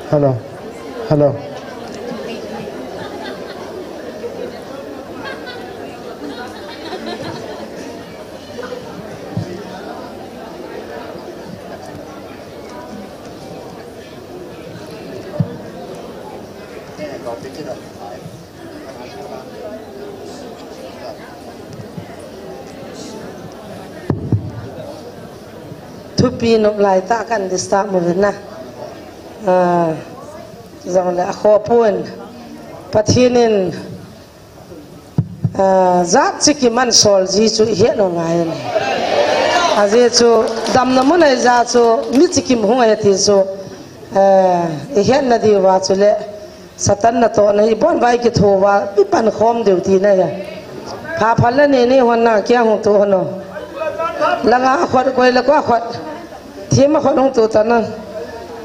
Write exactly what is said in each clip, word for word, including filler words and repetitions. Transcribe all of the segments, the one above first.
Hello. Hello. Thupi nop lai tah kan disturb mo na. Ah, jong le a kho pun. Pathen in, ah, jat chi kiman sol ji chu i het ngai. Ajeh chu damna mun a i ja chu mi chi kim hung ahi ti chu, ah, i hetna diu va chu le Satan natohna hi bon vai kitho va, i pan khom diu tina ahi. Pha pha le ni ni hon na kia hung tu hon o. Langa khot koi le ko khot. Thim a khot hung tu ta na.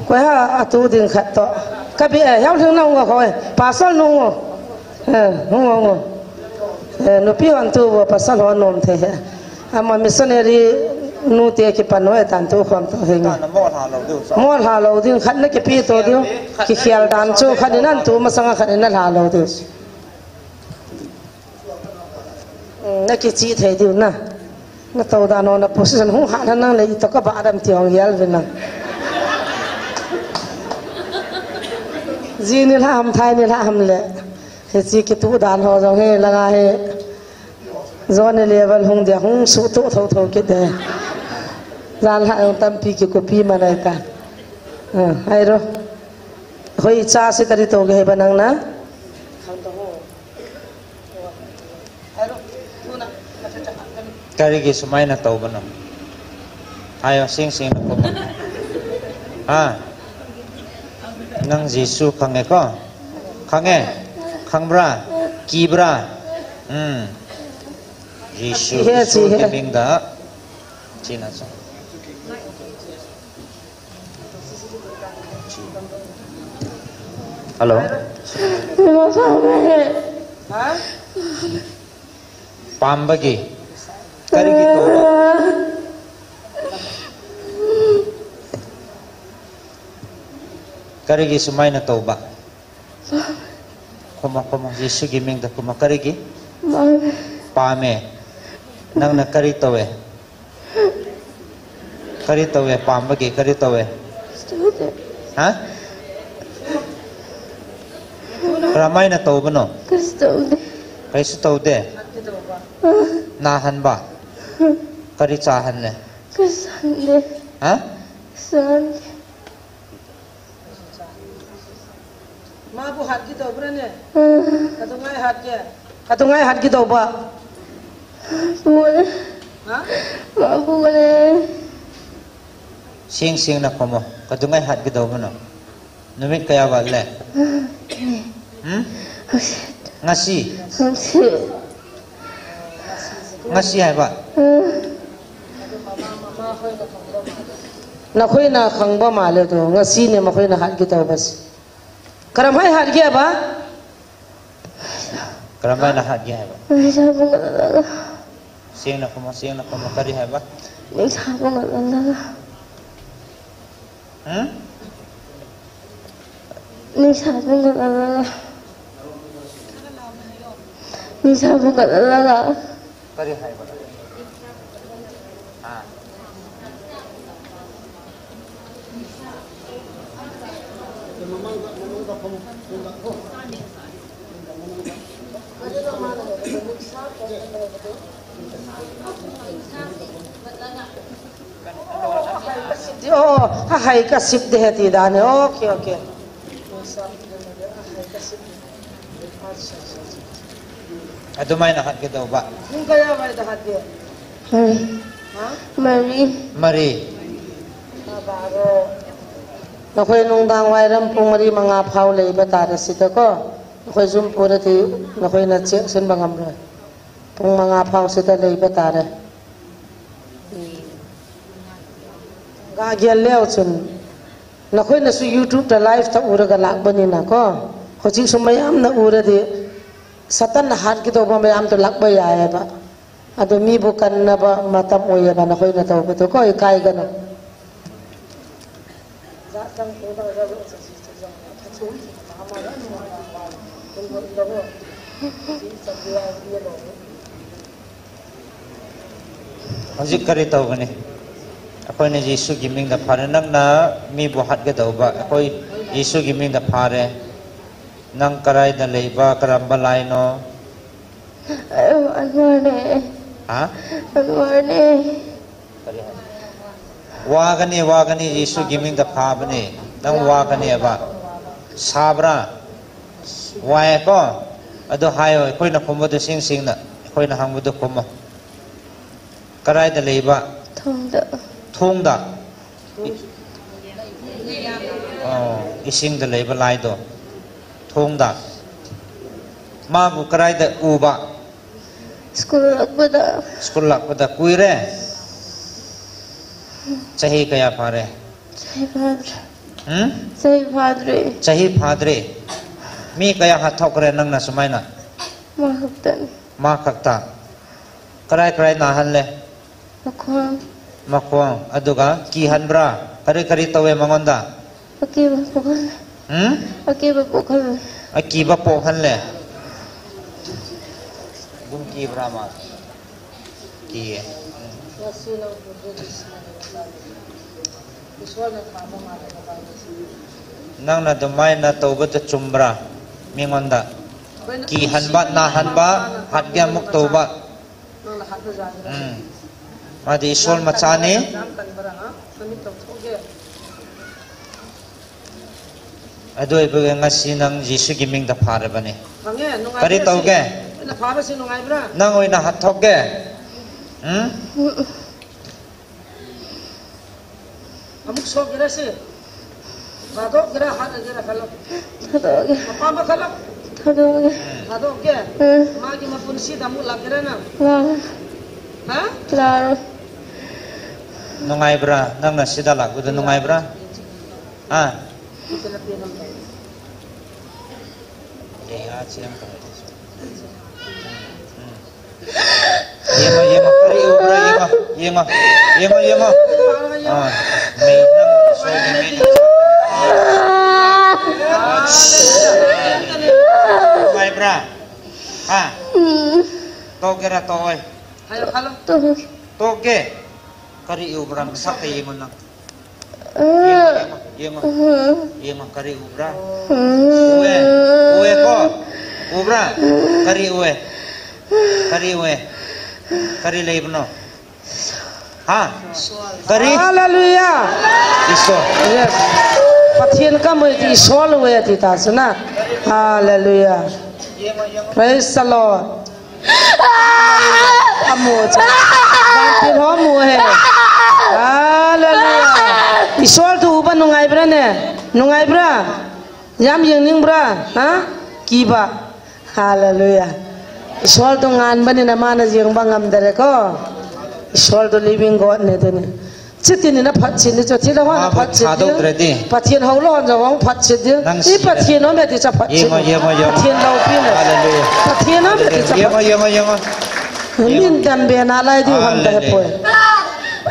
Koi ha a tu ding khat to. Ka bi e, hiau hling na hung o khoi. Pasal nu hung o. Eh, hung o, hung o. Eh, nupi hon tu vo pasal hon nom thei he. Ama missionary nu te kipan noi tan tu khom to he nge. Mo lha lo ding khat na kipi to diu. Kikhel dan chu khat in an tu masanga khat in a lha lo diu. Hmm, na kichi thei diu na. Na to dan ho na position hung ha na nang le i to ka ba dam ti hong hial ve nang. Ji ni lha ham thai ni lha ham le. Hichi kitu dan ho jong hi langa hi. Zone level hung dia hung su tu tho tho kit de. Jan lha jong tampi kikopi ma nai ta. Ah, hai ro. Hoi cha se ka ri to ge ba nang na. Hai ro. Karigi sumai na to ba no. Ayo, sing sing na ko. Ha. Nang Jesu khange ko. Khange. Khangbra. Kibra. Hmm. Jesu. He, Jesu he. Kiming da. China sa. Hello. Pam bagi. Karigi to ba. Karigi sumai na to ba. Khoma, khoma, Jesu kiming da khoma karigi. Pame. Nang na kari to e. Kari to e, pam bagi kari to e. Ha? Ramai na to ba no? Kari to de. Kari su to de. Na han ba. Kari cha han le. Kari san de. Ha? San de. Ma bu hat ki to bra ne. Ka tu ngai hat ke. Ka tu ngai hat ki to ba. Bole. Ha? Ma bole. Sing sing na khomo. Ka tu ngai hat ki to ba no. Numit kaya ba le. Hmm? Ngasi. Ngasi. Ngasi hai ba. Nakhoi na khang ba ma le tu. Ngasi ne makhoi na hat ki to bas. Karam hai hat ki ba. Karam hai na hat ki hai ba. Sing na kuma, sing na kuma kari hai ba. Hmm? Ni sa bung ka la la. Ni sa bung ka la la. Kari hai ba. Ah. Oh, ahai ka sip de he ti dan e. Okay, okay. Adumai na hat ke do ba? Hung kaya mai da hat ke. Mari. Ha? Mari. Mari. Nakhoi nungdang vai ram pung mari manga phau lei ba ta da sita ko. Nakhoi zum pu da ti, nakhoi na chek sin ba ngam ro. Pung manga phau sita lei ba ta da. Ga gel leo chun. Nakhoi na su YouTube ta live ta ura ga lak bani na ko. Hochik su mayam na ura di. Satan na hat ki to ba mayam to lak ba ya ya ba. Ado mi bu kan na ba matam o ya ba nakhoi na to ba to ko ikai ga na. Hojik kari tobani. ꯑꯩꯈꯣꯏꯅ ꯌꯦꯁꯨꯒꯤ ꯃꯤꯡꯗ ꯐꯔꯦ꯫ ꯅꯪꯅ ꯃꯤꯕꯨ ꯍꯥꯠꯀꯗꯧꯕ꯫ ꯑꯩꯈꯣꯏ ꯌꯦꯁꯨꯒꯤ ꯃꯤꯡꯗ ꯐꯔꯦ꯫ ꯅꯪ ꯀꯗꯥꯏꯗ ꯂꯩꯕ? ꯀꯔꯝꯕ ꯂꯥꯏꯅꯣ? ꯑꯩ ꯑꯟꯋꯔꯅꯦ꯫ ꯍꯥ? ꯑꯟꯋꯔꯅꯦ꯫ ꯀꯔꯤ ꯍꯥꯏ? ꯋꯥꯒꯅꯤ, ꯋꯥꯒꯅꯤ, ꯌꯦꯁꯨꯒꯤ ꯃꯤꯡꯗ ꯐꯕꯅꯤ꯫ ꯅꯪ ꯋꯥꯒꯅꯤꯕ꯫ ꯁꯥꯕ꯭ꯔꯥ? ꯋꯥꯏꯀꯣ? ꯑꯗꯨ ꯍꯥꯏꯌꯣ, ꯑꯩꯈꯣꯏꯅ ꯈꯨꯝꯕꯗꯨ ꯁꯤꯡ ꯁꯤꯡꯅ, ꯑꯩꯈꯣꯏꯅ ꯍꯪꯕꯗꯨ ꯈꯨꯝꯃꯣ꯫ ꯀꯗꯥꯏꯗ ꯂꯩꯕ? ꯊꯣꯡꯗ꯫ ꯊꯣꯡꯗ? ꯑꯣ, ꯏꯁꯤꯡꯗ ꯂꯩꯕ ꯂꯥꯏꯗꯣ꯫ ꯊꯣꯡꯗ꯫ ꯃꯥꯕꯨ ꯀꯗꯥꯏꯗ ꯎꯕ? ꯁ꯭ꯀꯨꯜ ꯂꯥꯛꯄꯗ꯫ ꯁ꯭ꯀꯨꯜ ꯂꯥꯛꯄꯗ꯫ ꯀꯨꯏꯔꯦ? ꯆꯍꯤ ꯀꯌꯥ ꯐꯥꯔꯦ? ꯆꯍꯤ ꯐꯥꯗ꯭ꯔꯤ꯫ ꯎꯝ? ꯆꯍꯤ ꯐꯥꯗ꯭ꯔꯤ꯫ ꯆꯍꯤ ꯐꯥꯗ꯭ꯔꯤ꯫ ꯃꯤ ꯀꯌꯥ ꯍꯥꯠꯊꯣꯛꯈ꯭ꯔꯦ ꯅꯪꯅ ꯁꯨꯃꯥꯏꯅ? ꯃꯥ ꯈꯛꯇꯅꯤ꯫ ꯃꯥ ꯈꯛꯇ꯫ ꯀꯔꯥꯏ ꯀꯔꯥꯏ ꯅꯥꯍꯜꯂꯦ? ꯃꯈꯣꯡ꯫ ꯃꯈꯣꯡ꯫ ꯑꯗꯨꯒ ꯀꯤꯍꯟꯕ꯭ꯔꯥ? ꯀꯔꯤ ꯀꯔꯤ ꯇꯧꯋꯦ ꯃꯉꯣꯟꯗ? ꯑꯀꯤꯕ ꯄꯣꯛꯍꯜꯂꯦ꯫ ꯎꯝ? ꯑꯀꯤꯕ ꯄꯣꯛꯍꯜꯂꯦ꯫ ꯑꯀꯤꯕ ꯄꯣꯛꯍꯜꯂꯦ꯫ ꯑꯗꯨꯝ ꯀꯤꯕ꯭ꯔꯥ ꯃꯥ? ꯀꯤꯌꯦ꯫ ꯅꯪꯅ ꯑꯗꯨꯃꯥꯏꯅ ꯇꯧꯕꯗ ꯆꯨꯝꯕ꯭ꯔꯥ? ꯃꯤꯉꯣꯟꯗ ꯀꯤꯍꯟꯕ, ꯅꯥꯍꯟꯕ, ꯍꯥꯠꯀꯦ ꯑꯃꯨꯛ ꯇꯧꯕ꯫ ꯎꯝ꯫ ꯃꯥꯗꯤ ꯏꯁꯣꯔ ꯃꯆꯥꯅꯤ꯫ ꯑꯗꯨ ꯑꯣꯏꯕꯒꯤ ꯉꯁꯤ ꯅꯪ ꯖꯤꯁꯨꯒꯤ ꯃꯤꯡꯗ ꯐꯥꯔꯕꯅꯤ꯫ ꯐꯪꯉꯦ, ꯅꯨꯡꯉꯥꯏꯕ꯭ꯔꯥ ꯀꯔꯤ ꯁꯤ? ꯇꯧꯒꯦ? ꯑꯩꯅ ꯐꯥꯕꯁꯤ ꯅꯨꯡꯉꯥꯏꯕ꯭ꯔꯥ? ꯅꯪ ꯑꯣꯏꯅ ꯍꯥꯠꯊꯣꯛꯀꯦ? ꯎꯝ? ꯑꯃꯨꯛ ꯁꯣꯛꯀꯦꯔꯥ ꯁꯤ? ꯊꯥꯗꯣꯛꯀꯦꯔꯥ, ꯍꯥꯠꯂꯒꯦꯔꯥ ꯈꯜꯂꯣ꯫ ꯊꯥꯗꯣꯛꯑꯒꯦ꯫ ꯑꯄꯥꯝꯕ ꯈꯜꯂꯣ꯫ ꯊꯥꯗꯣꯛꯑꯒꯦ꯫ ꯊꯥꯗꯣꯛꯀꯦ? ꯎꯝ꯫ ꯃꯥꯒꯤ ꯃꯄꯨꯟꯁꯤꯗ ꯑꯃꯨꯛ ꯂꯥꯛꯀꯦꯔꯥ ꯅꯪ? ꯂꯥꯛꯑꯣꯏ꯫ ꯍꯥ? ꯂꯥꯛꯑꯔꯣꯏ꯫ ꯅꯨꯡꯉꯥꯏꯕ꯭ꯔꯥ? ꯅꯪꯅ ꯁꯤꯗ ꯂꯥꯛꯄꯗ ꯅꯨꯡꯉꯥꯏꯕ꯭ꯔꯥ? ꯍꯥ? ꯌꯦꯡꯉꯣ, ꯌꯦꯡꯉꯣ, ꯀꯔꯤ ꯎꯕ꯭ꯔꯥ? ꯌꯦꯡꯉꯣ, ꯌꯦꯡꯉꯣ, ꯌꯦꯡꯉꯣ, ꯌꯦꯡꯉꯣ꯫ ꯑꯥ, ꯃꯩ ꯅꯪ ꯏꯁꯣꯔꯒꯤ ꯃꯩ ꯅꯨꯡꯉꯥꯏꯕ꯭ꯔꯥ? ꯍꯥ? ꯇꯣꯛꯀꯦꯔꯥ, ꯇꯣꯛꯑꯣꯏ? ꯇꯣꯛꯀꯦ꯫ ꯀꯔꯤ ꯎꯕ꯭ꯔꯥ? ꯃꯁꯛꯇ ꯌꯦꯡꯉꯣ ꯅꯪ꯫ ꯌꯦꯡꯉꯣ, ꯌꯦꯡꯉꯣ, ꯌꯦꯡꯉꯣ꯫ ꯌꯦꯡꯉꯣ, ꯀꯔꯤ ꯎꯕ꯭ꯔꯥ? ꯎꯋꯦ, ꯎꯋꯦꯀꯣ? ꯎꯕ꯭ꯔꯥ? ꯀꯔꯤ ꯎꯋꯦ? ꯀꯔꯤ ꯎꯋꯦ? ꯀꯔꯤ ꯂꯩꯕꯅꯣ? ꯍꯥ? ꯀꯔꯤ? Hallelujah. ꯏꯁꯣꯔ꯫ Yes. ꯄꯊꯦꯟ ꯀꯝꯃꯨ ꯏꯁꯣꯔ ꯎꯋꯦ ꯇꯤꯇꯥꯁꯨꯅ꯫ Hallelujah. Praise the Lord. Amu cha. Bangtin ho mu he. Hallelujah. ꯏꯁꯣꯔ ꯇꯨ ꯎꯕ ꯅꯨꯡꯉꯥꯏꯕ꯭ꯔꯥꯅꯦ? ꯅꯨꯡꯉꯥꯏꯕ꯭ꯔꯥ? ꯌꯥꯝ ꯌꯦꯡꯅꯤꯡꯕ꯭ꯔꯥ? ꯍꯥ? ꯀꯤꯕ? Hallelujah. ꯏꯁꯣꯔ ꯇꯨ ꯉꯥꯟꯕꯅꯤꯅ ꯃꯥꯅ ꯌꯦꯡꯕ ꯉꯝꯗꯔꯦꯀꯣ꯫ ꯏꯁꯣꯔ ꯇꯨ living God ꯅꯦ ꯑꯗꯨꯅꯦ꯫ ꯆꯤꯠꯇꯤꯅꯤꯅ ꯐꯠꯁꯤꯅꯤ ꯆꯣ, ꯊꯤꯗ ꯍꯣꯅ ꯃꯥꯕꯨ ꯐꯠꯁꯤꯗꯤ꯫ ꯊꯥꯗꯣꯛꯇ꯭ꯔꯗꯤ꯫ ꯄꯊꯦꯟ ꯍꯧꯂꯣ ꯍꯣꯟꯖ ꯍꯣꯡ ꯐꯠꯁꯤꯗꯤ꯫ ꯅꯪ ꯏ ꯁꯤꯔꯦ꯫ ꯄꯊꯦꯟ ꯍꯣꯃꯦꯗꯤ ꯆ ꯐꯠꯁꯤꯗꯤ꯫ ꯌꯦꯡꯉꯣ, ꯌꯦꯡꯉꯣ, ꯌꯦꯡꯉꯣ꯫ ꯄꯊꯦꯟ ꯂꯧꯄꯤꯅ꯫ Hallelujah꯫ ꯄꯊꯦꯟ ꯍꯣꯃꯦꯗꯤ ꯆ ꯌꯦꯡꯉꯣ, ꯐꯠꯁꯤꯗꯤ꯫ ꯌꯦꯡꯉꯣ, ꯌꯦꯡꯉꯣ꯫ ꯃꯤꯟ ꯗꯝꯕꯦꯅ ꯂꯥꯏꯗꯤ ꯍꯣꯟꯗ ꯍꯦ ꯄꯣꯏ꯫ Hallelujah꯫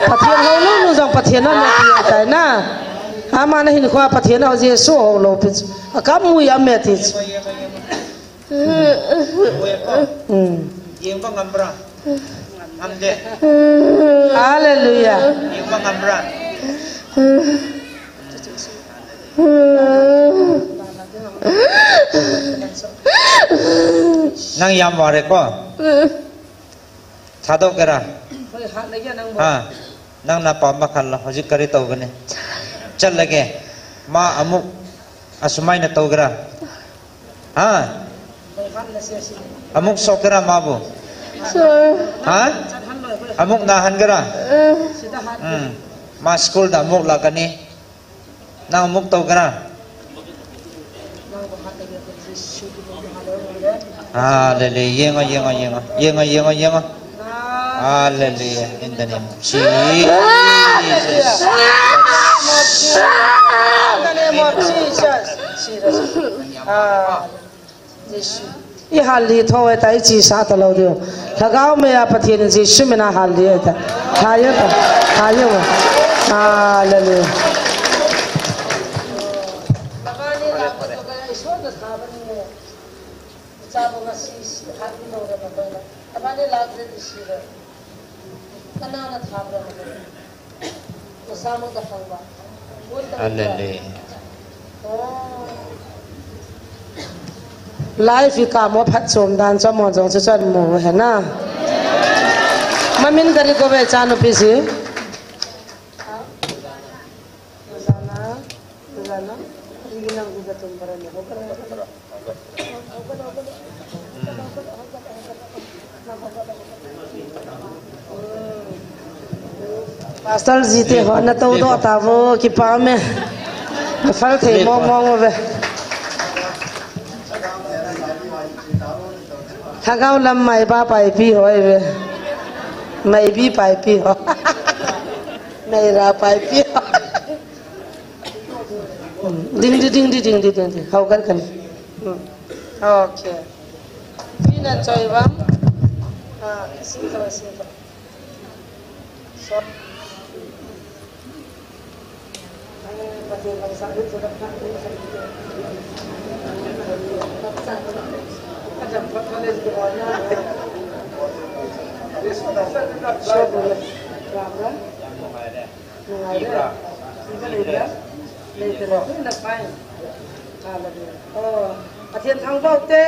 ꯄꯊꯦꯟ ꯍꯧꯂꯣ ꯅꯨꯖꯪ ꯄꯊꯦꯟ ꯍꯣꯃꯦꯗꯤ ꯇꯥꯏꯅ꯫ ꯑꯃꯅ ꯍꯤꯟꯈꯣ ꯄꯊꯦꯟ ꯍꯧꯖꯤ ꯁꯣ ꯍꯧꯂꯣ ꯄꯤꯁ꯫ ꯑꯀꯝ ꯃꯨ ꯌꯥꯝꯃꯦꯗꯤ꯫ ꯎꯝ꯫ ꯌꯦꯡꯕ ꯉꯝꯕ꯭ꯔꯥ? ꯉꯝꯗꯦ꯫ Hallelujah꯫ ꯌꯦꯡꯕ ꯉꯝꯕ꯭ꯔꯥ? ꯅꯪ ꯌꯥꯝ ꯋꯥꯔꯦꯀꯣ? ꯊꯥꯗꯣꯛꯀꯦꯔꯥ? ꯍꯣꯏ, ꯍꯥꯠꯂꯒꯦ ꯅꯪꯕꯨ꯫ ꯍꯥ? ꯅꯪꯅ ꯑꯄꯥꯝꯕ ꯈꯜꯂꯣ꯫ ꯍꯧꯖꯤꯛ ꯀꯔꯤ ꯇꯧꯒꯅꯤ? ꯆꯠꯂꯒꯦ꯫ ꯃꯥ ꯑꯃꯨꯛ ꯑꯁꯨꯃꯥꯏꯅ ꯇꯧꯒꯦꯔꯥ? ꯍꯥ? ꯍꯣꯏ, ꯍꯥꯠꯂꯁꯦ ꯁꯤꯗꯤ꯫ ꯑꯃꯨꯛ ꯁꯣꯛꯀꯦꯔꯥ ꯃꯥꯕꯨ? ꯁꯣꯛ꯫ ꯍꯥ? ꯆꯠꯍꯜꯂꯣꯏ, ꯑꯩꯈꯣꯏ ꯑꯃꯨꯛ ꯅꯥꯍꯟꯒꯦꯔꯥ? ꯑ꯫ ꯁꯤꯗ ꯍꯥꯠꯀꯦ꯫ ꯎꯝ꯫ ꯃꯥ ꯁ꯭ꯀꯨꯜꯗ ꯑꯃꯨꯛ ꯂꯥꯛꯀꯅꯤ꯫ ꯅꯪ ꯑꯃꯨꯛ ꯇꯧꯒꯦꯔꯥ? ꯅꯪꯕꯨ ꯍꯥꯠꯂꯒꯦ, ꯑꯩꯈꯣꯏ ꯖꯤꯁꯨꯒꯤ ꯃꯤꯡꯗ ꯍꯥꯠꯂꯒꯦ꯫ ꯍꯥꯂꯦꯂꯨꯌꯥ꯫ ꯌꯦꯡꯉꯣ, ꯌꯦꯡꯉꯣ, ꯌꯦꯡꯉꯣ꯫ ꯌꯦꯡꯉꯣ, ꯌꯦꯡꯉꯣ, ꯌꯦꯡꯉꯣ꯫ Hallelujah. In the name of Jesus. In the name of Jesus. I hal li tho ta, i chi sa ta lo dio. Lhagao meiya Pathen Jesu mina hal li ta. Ha yo ta. Ha yo. Hallelujah. Ngasi si hat ni lo da na ko na. Abani la de si da. Kana na tham da na ko. Ko sa mo da khang ba. Alele. Oh. Live hi ka mo phat chom dan cha mo jong cha chan mo he na. Mamin kari ko ve cha nupi si. Pastor ji te ho na tou doh ta vo, kipah me. Na fal thei mong mong ve. Lhagao lam maiba paipi ho ve. Maibi paipi ho. Maira paipi ho. Ding di, ding di, ding di, ding di. Hau kan kan. Hmm. Okay. Pina choi bang. Ah, sing to, sing to. So. Nungaire. Iba leibra. Leitele. Tuina pai. Hallelujah. Oh, Pathen thangvah te.